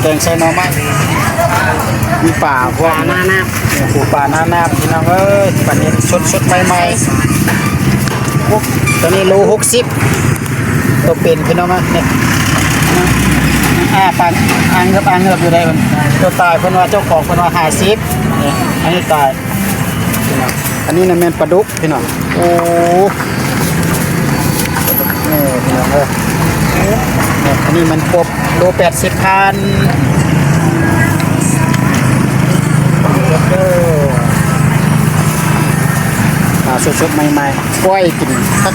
ແກງໃສ່ໜໍ່ໄມ້ ມີປາພວກ ປາໜ້ານ້ຳ ເອີ ປູປາໜ້ານ້ຳ ພີ່ນ້ອງເອີຍ. ປານິນສົດໆ ໃໝ່ໆ ໂອ້ ໂຕນີ້ໂລຫົກສິບ ໂຕເປັນ ພີ່ນ້ອງເອີຍ. ນີ້ ອາປາ ອາເງືອບ ອາເງືອບຢູ່ໃດ໋ ໂຕຕາຍເພິ່ນວ່າ ເຈົ້າຂອງເພິ່ນວ່າຫ້າສິບ. ນີ້ ອັນນີ້ຕາຍ ພີ່ນ້ອງ ອັນນີ້ນະແມ່ນປາດຸກ ພີ່ນ້ອງ. ໂອ້ ນີ້ພີ່ນ້ອງເອີຍ ນີ້ ອັນນີ້ມັນກົບ ໂລແປດສິບພັນ ເດີ ປາສົດໆ ໃໝ່ໆ ກ້ອຍກິນຄັກ.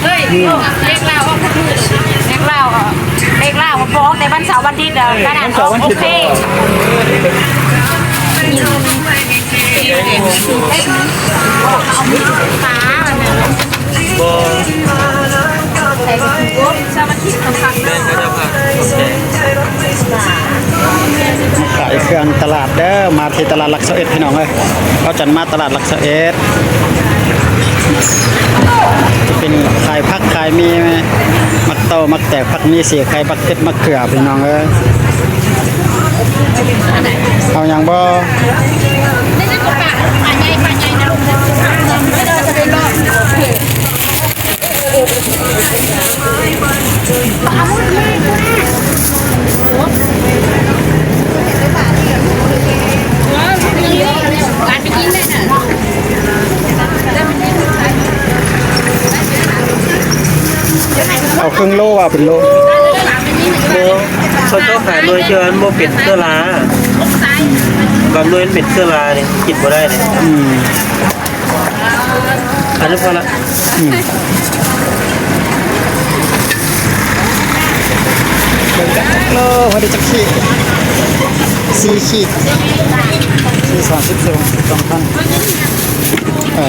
ເຮີ້ຍ ເລກລາວອອກທຸກມື້ ເລກລາວອອກ ເລກລາວອອກແຕ່ວັນເສົາວັນທິດ ເອີ ຂະໜາດ ວັນເສົາວັນທິດ ໂອເຄ ປາ ບໍ່ ແມ່ນເຂົາເຈົ້າພາ ຂາຍເຄື່ອງຕະຫຼາດເດີ ມາທີ່ຕະຫຼາດຫຼັກຊາວເອັດ ພີ່ນ້ອງເອີຍ. ເຮົາຈັນມາຕະຫຼາດຫຼັກຊາວເອັດ ເປັນຂາຍຜັກຂາຍມີ ໝາກເຕົ້າ ໝາກແຕກ ຜັກມີ່ ສີໄຄ ໝາກເຜັດ ໝາກເຂືອ ພີ່ນ້ອງເອີຍ. ເອົາຫຍັງບໍ່? ເອົາເຄິ່ງໂລ ວ່າເປັນໂລ ໂລ ເຂົາເຈົ້າຂາຍໜ່ວຍເທື່ອມັນບໍ່ເປັນເຊື້ອລາ ບາງໜ່ວຍມັນເປັນເຊື້ອລານີ້ ກິນບໍ່ໄດ້ເດ້. ອືມ ອັນນັ້ນພໍລະ ອືມ ເບິ່ງກັນໂລ ພໍໄດ້ຈັກຂີດ ສີ່ຂີດ ສີ່ ສາມສິບ ສອງພັນ ເອີ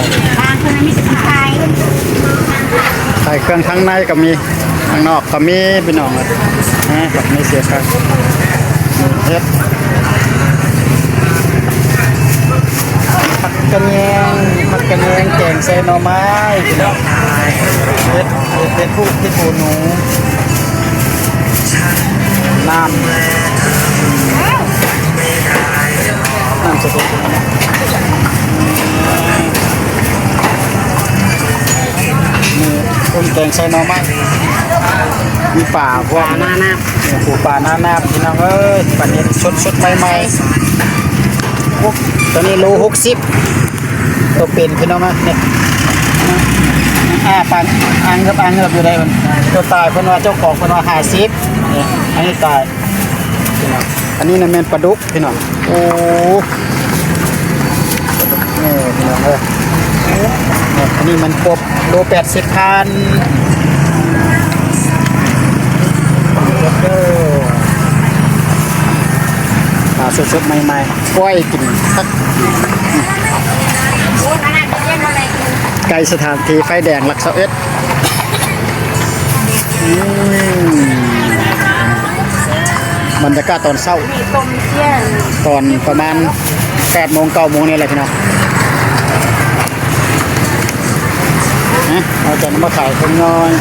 ຂາຍເຄື່ອງທາງໃນກໍມີ ຂ້າງນອກກໍມີພີ່ນ້ອງເອີຍ ນະ ແບບນີ້ເສຍຄ່າ ເຫັດ ຜັກກະແຍງ ຜັກກະແຍງແກງໃສ່ໜໍ່ໄມ້ພີ່ນ້ອງ ເຫັດ ເຫັດ ເຫັດຜູກ ເຫັດຫູໜູ ນ້ຳ ນ້ຳສະເຕັກ ນີ້ ຕົ້ມແກງໃສ່ໜໍ່ໄມ້ ມີປາພວກ ປາໜ້ານ້ຳ ເອີ ປູປາໜ້ານ້ຳ ພີ່ນ້ອງເອີຍ ປານິນສົດໆ ໃໝ່ໆ ໂອ້ ໂຕນີ້ໂລຫົກສິບ ໂຕເປັນ ພີ່ນ້ອງເອີຍ. ນີ້ ອາປາ ອາເງືອບ ອາເງືອບຢູ່ໃດ໋ ໂຕຕາຍເພິ່ນວ່າ ເຈົ້າຂອງເພິ່ນວ່າຫ້າສິບ. ນີ້ ອັນນີ້ຕາຍ ພີ່ນ້ອງ ອັນນີ້ນະແມ່ນປາດຸກ ພີ່ນ້ອງ ໂອ້ ນີ້ພີ່ນ້ອງເອີຍ ນີ້ ອັນນີ້ມັນກົບ ໂລແປດສິບພັນ ເດີ ປາສົດໆ ໃໝ່ໆ ກ້ອຍກິນຄັກ ໃກ້ສະຖານທີ່ໄຟແດງຫຼັກຊາວເອັດ. ອືມ ບັນຍາກາດຕອນເຊົ້າ ຕອນປະມານແປດໂມງ ເກົ້າໂມງນີ້ແຫຼະພີ່ນ້ອງ. ນະ ເຮົາຈະນຳມາຂາຍເຄື່ອງນ້ອຍ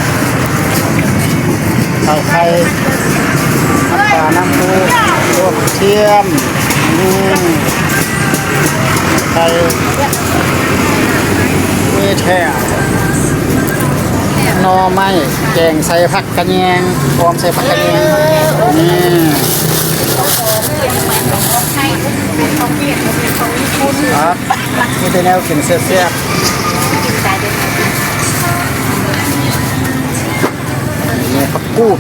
ຂາຍໄຂ່ ນ້ຳປາ ນ້ຳປູ ກວບ ກະທຽມ ອືມ ໄຂ່ ມີແທ້ ໜໍ່ໄມ້ ແກງໃສ່ຜັກກະແຍງ ອອມໃສ່ຜັກກະແຍງ ນີ້ ຄັກ ມີແຕ່ແນວກິນແຊບໆ. ນີ້ ຜັກກູດ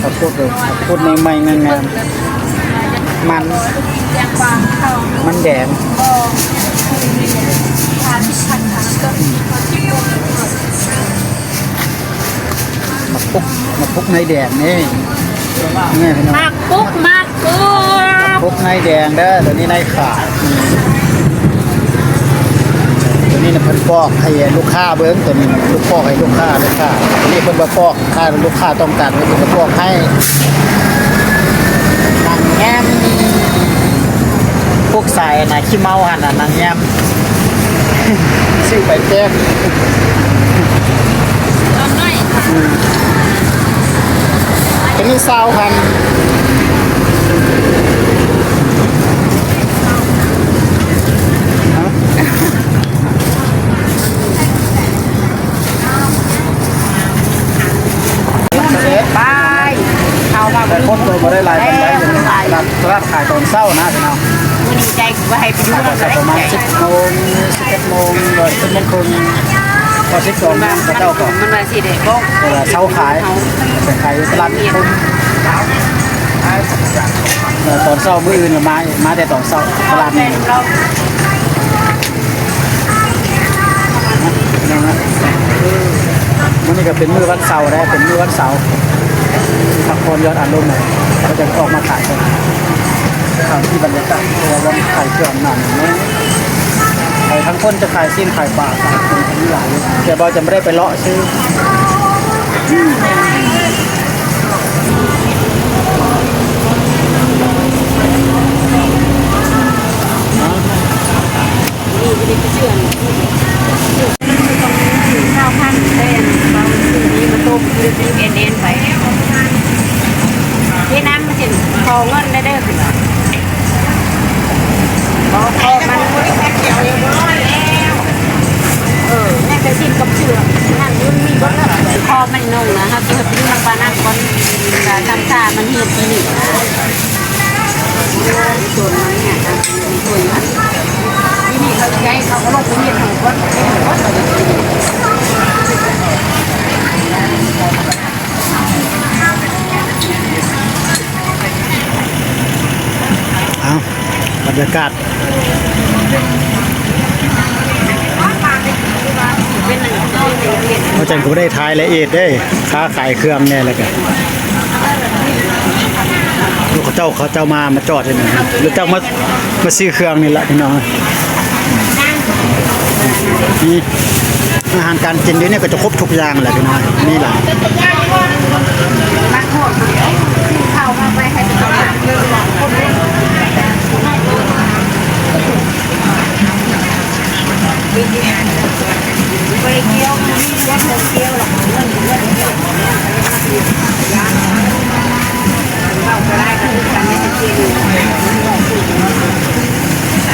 ອໍ ຜັກກູດເດີ ຜັກກູດໃໝ່ໆ ງາມໆ ມັນ ມັນແດງ ໝາກປຸກ ໝາກປຸກໃນແດງນີ້. ນີ້ພີ່ນ້ອງ ໝາກປຸກ ໝາກປຸກ ປຸກໃນແດງເດີ ຕົວນີ້ໃນຂາດ ອືມ ຕົວນີ້ນະເພິ່ນປອກໃຫ້ລູກຄ້າເບິ່ງ ຕົວນີ້ນະ ລູກປອກໃຫ້ລູກຄ້າ ລູກຄ້າ ຕົວນີ້ເພິ່ນບໍ່ປອກ ຖ້າລູກຄ້າຕ້ອງການເພິ່ນກໍປອກໃຫ້ ນັ່ງແຮມ ພວກສາຍນະ ຂີ້ເມົາຫັ້ນນະ ນັ່ງແຮມ ຊື້ໄປແຈກ ຕອນນ້ອຍ ອືມ ຕົວນີ້ຊາວພັນ ຮະ? ໄປ ເຂົ້າມາ ແຕ່ຄົນກໍບໍ່ໄດ້ຫຼາຍປານໃດ ຕະຫຼາດ ຕະຫຼາດຂາຍຕອນເຊົ້ານະພີ່ນ້ອງ ມື້ນີ້ໃຈວ່າໃຫ້ໄປດູ ປະມານສິບໂມງ ສິບເອັດໂມງ ສິບເອັດໂມງເຄິ່ງ ພໍສິບສອງໂມງ ເຂົາເຈົ້າກໍ ມັນວ່າຊິໄດ້ບອກ ເອີ ເຊົາຂາຍ ໄປຂາຍຢູ່ຕະຫຼາດນິຄົມ ເອີ ຕອນເຊົ້າມື້ອື່ນລະມາ ມາແຕ່ຕອນເຊົ້າຕະຫຼາດນີ້. ມື້ນີ້ກໍເປັນມື້ວັນເສົາແລ້ວ ເປັນມື້ວັນເສົາ ພັກຜ່ອນຢ່ອນອາລົມ ເຂົາຈະອອກມາຂາຍກັນ ເຂົ້າທີ່ບັນຍາກາດ ເພາະວ່າວັນຂາຍເຄື່ອງໜາແໜ້ນ ໄປທາງຄົນຈະຂາຍຊີ້ນຂາຍປາ ຂາຍຂອງຫຼາຍຢູ່ ແຕ່ບໍ່ຈຳບໍ່ໄດ້ໄປເລາະຊື້. ຊາວພັນ ແຕ່ເອົາຊື້ນີ້ມາຕົ້ມ ຊື້ເອັນເອັນໄປ ເວຍດນາມ ຊິຂໍເງິນແດ່ເດີ ເພິ່ນວ່າ ບໍ່ ຂໍມັນ ເອີ ແມ່ນແຕ່ສິ້ນກັບເຊື່ອ ນັ້ນມັນມີເບິດແລ້ວ ຂໍມັນໜຶ່ງນະ ເຮົາຊິເຮັດຢູ່ນຳປານນັ້ນກ່ອນ ກະທຳທ່າມັນເຮັດທີ່ນີ້ ເອົ້າ ບັນຍາກາດ ເຮົາຈັ່ງກໍບໍ່ໄດ້ຖ່າຍລະອຽດເດ້ ຄ້າຂາຍເຄື່ອງແດ່ ແລ້ວກະ ເຂົາເຈົ້າ ເຂົາເຈົ້າມາ ມາຈອດຢູ່ນີ້ ເຂົາເຈົ້າມາ ມາຊື້ເຄື່ອງນີ້ລະພີ່ນ້ອງ. ນີ້ອາຫານການກິນຢູ່ນີ້ກໍຈະຄົບທຸກຢ່າງແຫຼະພີ່ນ້ອງ ມີຫຼາຍ.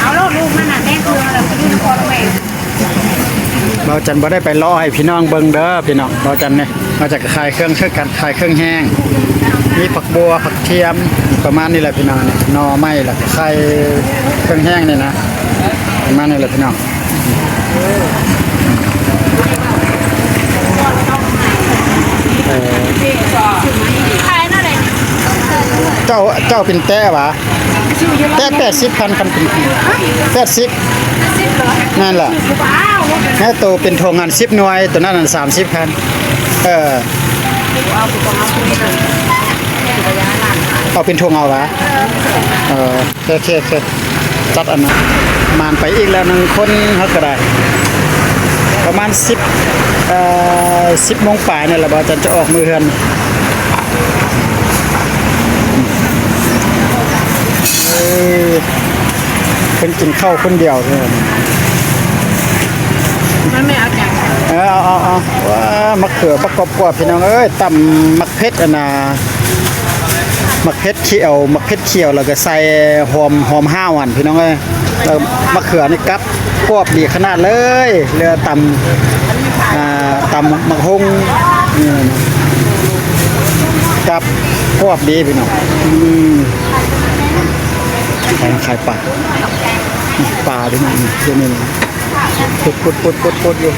ເອົາໂລດລູກມັນນະ ແຕ່ງຕົວແລ້ວໄປຢູ່ນະຄອນຫຼວງແມ່. ເບົາຈັນບໍ່ໄດ້ໄປເລາະໃຫ້ພີ່ນ້ອງເບິ່ງເດີພີ່ນ້ອງ ເບົາຈັນນີ້ ມາຈາກຂາຍເຄື່ອງ ເຊິ່ງການຂາຍເຄື່ອງແຫ້ງ ມີຜັກບົ່ວ ຜັກທຽມ ປະມານນີ້ແຫຼະພີ່ນ້ອງ ໜໍ່ໄມ້ ແລ້ວກໍໄຂ່ ເຄື່ອງແຫ້ງນີ້ນະ ປະມານນີ້ແຫຼະພີ່ນ້ອງ. ເອີ ເຈົ້າ ເຈົ້າເປັນແຕ້ຫວາ? ແຕ່ແປດສິບພັນ ຄັນເປັນແປດສິບ ແມ່ນລະ ແມ່ໂຕເປັນຖົງອັນສິບໜ່ວຍ ໂຕນັ້ນອັນສາມສິບພັນ ເອີ ເອົາເປັນຖົງເອົາຫວາ? ເອີ ໂອເຄ ໂອເຄ ຈັດອັນນັ້ນ ມານໄປອີກແລ້ວໜຶ່ງຄົນ ເຮົາກໍໄດ້ ປະມານສິບ ເອີ ສິບໂມງປາຍນັ້ນແຫຼະ ບ່າວຈັນຈະອອກມືເຮືອນ. ເອີ ເພິ່ນກິນເຂົ້າຄົນດຽວເລີຍ ມັນແມ່ເອົາຈັງ ເອີ ເອົາ ເອົາ ເອົາ ວ້າ ໝາກເຂືອບັກກອບໆ ພີ່ນ້ອງເອີຍ ຕຳໝາກເຜັດ ອັນນ່າ ໝາກເຜັດຂຽວ ໝາກເຜັດຂຽວ ແລ້ວກໍໃສ່ຫອມ ຫອມຫ້າວຫັ້ນ ພີ່ນ້ອງເອີຍ. ເອີ ມະເຂືອນີ້ກັບກອບດີຂະໜາດເລີຍ ເຫຼືອຕຳ ອ່າ ຕຳໝາກຫຸ່ງ ອືມ ກັບກອບດີພີ່ນ້ອງ ອືມ ຂາຍ ຂາຍປາ ປາພີ່ນ້ອງ ເດ້ນີ້ ປຸດໆໆໆໆ ຢູ່.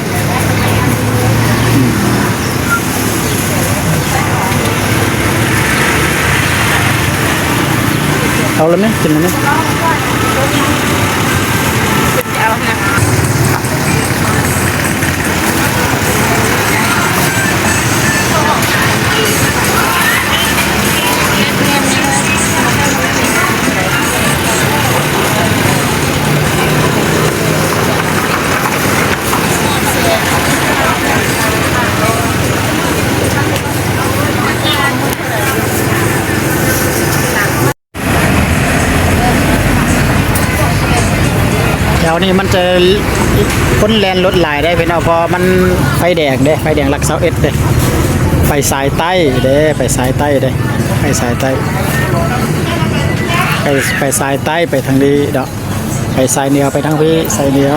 ເອົາລະແມ່ ກິນລະແມ່. ອັນນີ້ມັນຈະ ຄົນແລ່ນລົດຫຼາຍເດ້ພີ່ນ້ອງ ເພາະມັນໄຟແດງເດ້ ໄຟແດງຫຼັກຊາວເອັດເດ້ ໄປສາຍໃຕ້ເດ້ ໄປສາຍໃຕ້ເດ້ ໄປສາຍໃຕ້ ໄປ ໄປສາຍໃຕ້ ໄປທາງນີ້ເນາະ ໄປສາຍເໜືອ ໄປທາງພີ້ ສາຍເໜືອ.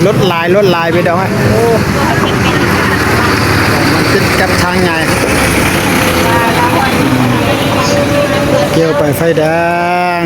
ລົດຫຼາຍ ລົດຫຼາຍ ພີ່ນ້ອງເອີຍ ໂອ້ ມັນຕິດກັບທາງໃຫຍ່ ກ່ຽວໄປໄຟແດງ.